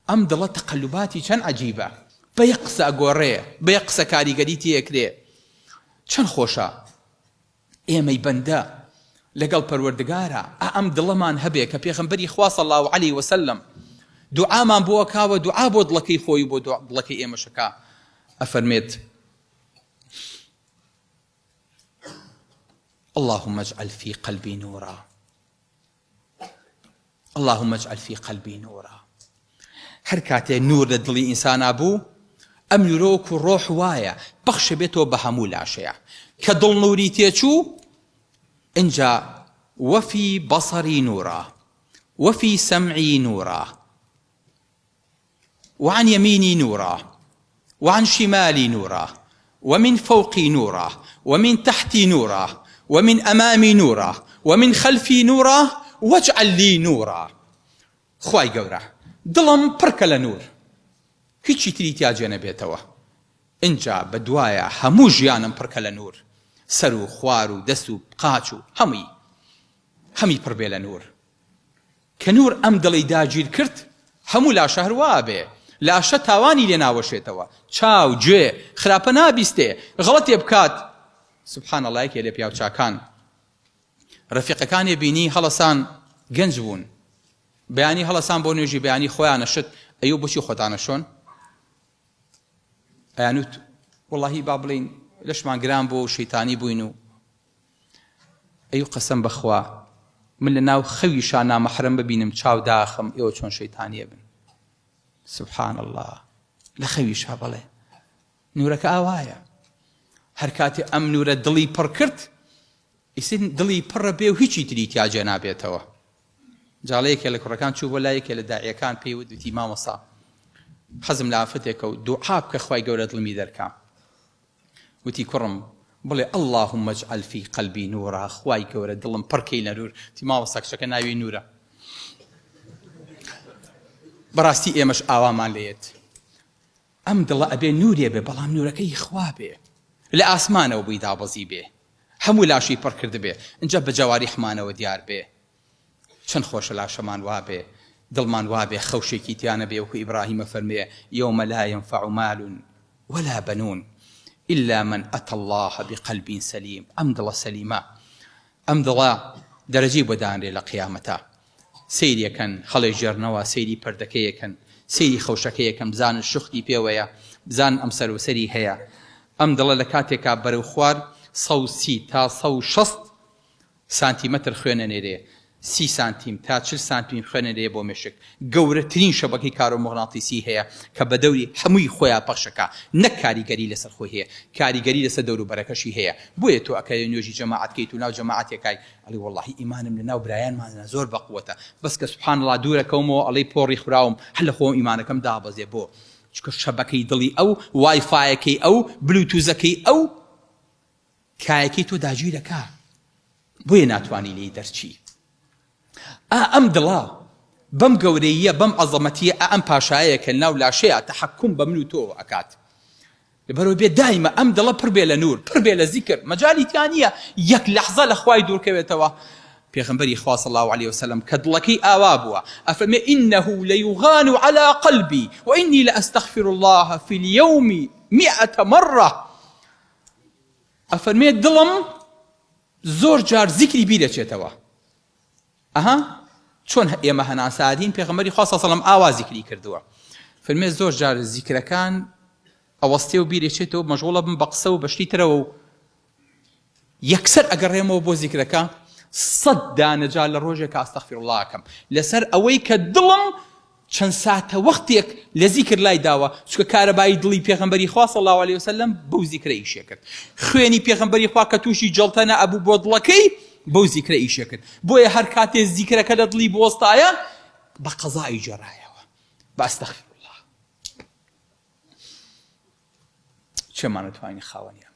ئەم دڵە تەقەلوباتی چەند عەجیبە بە یەک قسە ئەگۆڕێ بە یەک قسە کاریگەری تێکرێ چەند خۆشە ئێمەی بەندە لەگەڵ پەروەردگارا ئا ئەم دڵەمان هەبێ کە پێغەمبەری خوا صلی اللە علیە وسلم دوعامان بۆ ئەکا و دوعا بۆ دڵەکەی خۆی و بۆ دڵەکەی ئێمەش ئەکا ئەفەرمێت اللهم اجعل في قلبي نورا اللهم اجعل في قلبی نورا هەر کاتێ نور لە دڵی ئینسانا بوو ئەم نورە وەکو ڕۆح وایە پەخشە بێتەوە بە هەموو لاشەیە کە دڵ نوری تێچوو ئینجا وفی بەصری نورا وفی سمعی نورا وعن يميني نورا وعن شمالي نورا ومن فوقي نورا ومن تحتي نورا ومن أمامي نورا ومن خلفي نورا واجعل لي نورا خوای گەورە دڵم پڕکە لە نور هیچی تری تیا جێ نەبێتەوە ئینجا بەدوایە هەموو ژیانم پڕکە لە نور سەر و خوار و دەست و قاچ و هەمووی هەمی پڕ بێ لە نور کە نور ئەم دڵی داگیر کرد هەموو لاشە هەر وا ئەبێ، لاشە تاوانی لێ ناوەشێتەوە، چاو، گوێ، خراپە نابیستێ، غەڵەتێ بکات، سبحان اللە یەکێ لە پیاو چاکان رەفیقەکانێ بینی هەڵەسان گەنج بوون بەیانی هەڵەسان بۆ نوێژی بەیانی خۆیان ئەشت ئەیو بۆچی خۆتان ئەشۆن؟ ئەیانوت وەڵاهی با بڵێین لەشمان گران بوو و شەیتانی بووین و ئەی قەسەم بەخوا من لە ناو خەویشا نامەحرەم ببینم چاو داخم ئێوە چۆن شەیتانیە بن سبحان اللە لە خەویشا بەڵێ نورەکە ئاوایە هەر کاتێ ئەم نورە دڵی پڕ کرد ئیسن دڵی پڕە بێ و هیچی تری تیا جێ نابێتەوە جاڵەیەکێ لە کوڕەکان چوو بۆ لای یەکێ لە داعیەکان پێی وت وتی مامۆستا حەزم لە ئافرەتێکە و دوعا بکە خوای گەورە دڵمی دەرکا وتی کوڕم بڵێ اللهم اجعل فی قلبی نورا خوای گەورە دڵم پڕ کەی لە نور وتی مامۆستا کچەکە ناوی نورە بەڕاستی ئێمەش ئاوامان لێیەت ئەم دڵە ئەبێ نورێ بێ بەڵام نورەکەی خوا بێ لە ئاسمانەوە بووی دابەزی بێ هەموو لاشی پڕ کردبێ ئینجا بە جەواریحمانەوە دیار بێ چەند خۆشە لاشەمان وابێ دڵمان وابێ خەوشێکی تیا نەبێ وەکو ئیبراهیم ئەفەرموێ یوم لا ینفع مال ولا بنون الا من اتی اللە بقلب سلیم ئەم دڵە سەلیمە ئەم دڵە دەرەجەی بۆ دانرێ لە قیامەتا سەیریەکەن هەڵێژێڕنەوە سەیری پەردەکەیەکەن سەیری خەوشەکەیەکەن بزانن شوختی پێوەیە بزانن ئەم سەروسەری هەیە ئەم دڵە لە کاتێکا بەرەو خوار 130 تا 160 سانتیمەتر خوێن ئەنێرێ، سی سانتیم تا 40 سانتیم خوێن ئەنێرێ بۆ مێشک، گەورەترین شەبەکەی کارۆموغناتیسی هەیە کە بە دەوری هەمووی خۆیا پەخشەکا، نەک کاریگەری لەسەر خۆی هەیە، کاریگەری لەسەر دەوروبەرەکەشی هەیە، بۆیە تۆ ئەکەوێ نوێژی جەماعەت کەیت و ناو جەماعەتێکای ئەڵێی وەڵاهی ئیمانم لە ناو برایانماندا زۆر بەقوەتە، بەس کە سبحان اللە دوورەکەومەوە ئەڵێی پۆڕی خوراوم هەر لە خۆم ئیمانەکەم دابەزێ بۆ؟ چونکە شەبەکەی دڵی ئەو، وای فایەکەی ئەو، بلوتوزەکەی ئەو، کایەکەی تۆ داگیرەکا بۆیە ناتوانی لێی دەرچی ئا ئەم دڵە بەم گەورەییە بەم عەزەمەتیە ئا ئەم پاشایەیە کە لەناو لاشەیە تەحەکوم بە من و تۆوە ئەکات لەبەرەوە بێ دایمە ئەم دڵە پڕ بێ لە نور پڕ بێ لە زیکر مەجالی تیا نییە یەک لەحزە لە خوای دوورکەوێتەوە پێغەمبەری خوا صلی الله علیه وسلم کە دڵەکەی ئاوا بووە ئەفەرمێ انه ليغان على قلبي واني لاستغفر الله في اليوم مئة مرة ئەفەرمێ دڵم زۆر جار زیکری بیر ئەچێتەوە ئەها چۆن ئێمە هەناسادین پێغەمبەری خوا صلی الله ئاوا زیکری کردووە فەرمێ زۆر جار زیکرەکان ئەوەستێ و بیرێچێتەوە مەشغوڵە بم بە قسە و بەشتی ترەوە و یەکسەر ئەگەڕێمەوە بۆ زیکرەکە سەد دانە جار لە ڕۆژێک استغفر الله ئەکەم لەسەر ئەوەی کە دڵم چەند ساتە وەختێک لە زیکر لای داوە چونکە کارەبایی دڵی پێغەمبەری خوا صلی اللە علیە وسلم بەو زیکرە ئیشێ کرد خوێنی پێغەمبەری خوا کە تووشی جەڵتە نە ئەبوو بۆ دڵەکەی بەو زیکرە ئیشێ کرد بۆیە هەر کاتێ زیکرەکە لە دڵی بوەستایە بە قەزای گێڕایەوە بە استغفر الله چێمانە توانین خاوەنی.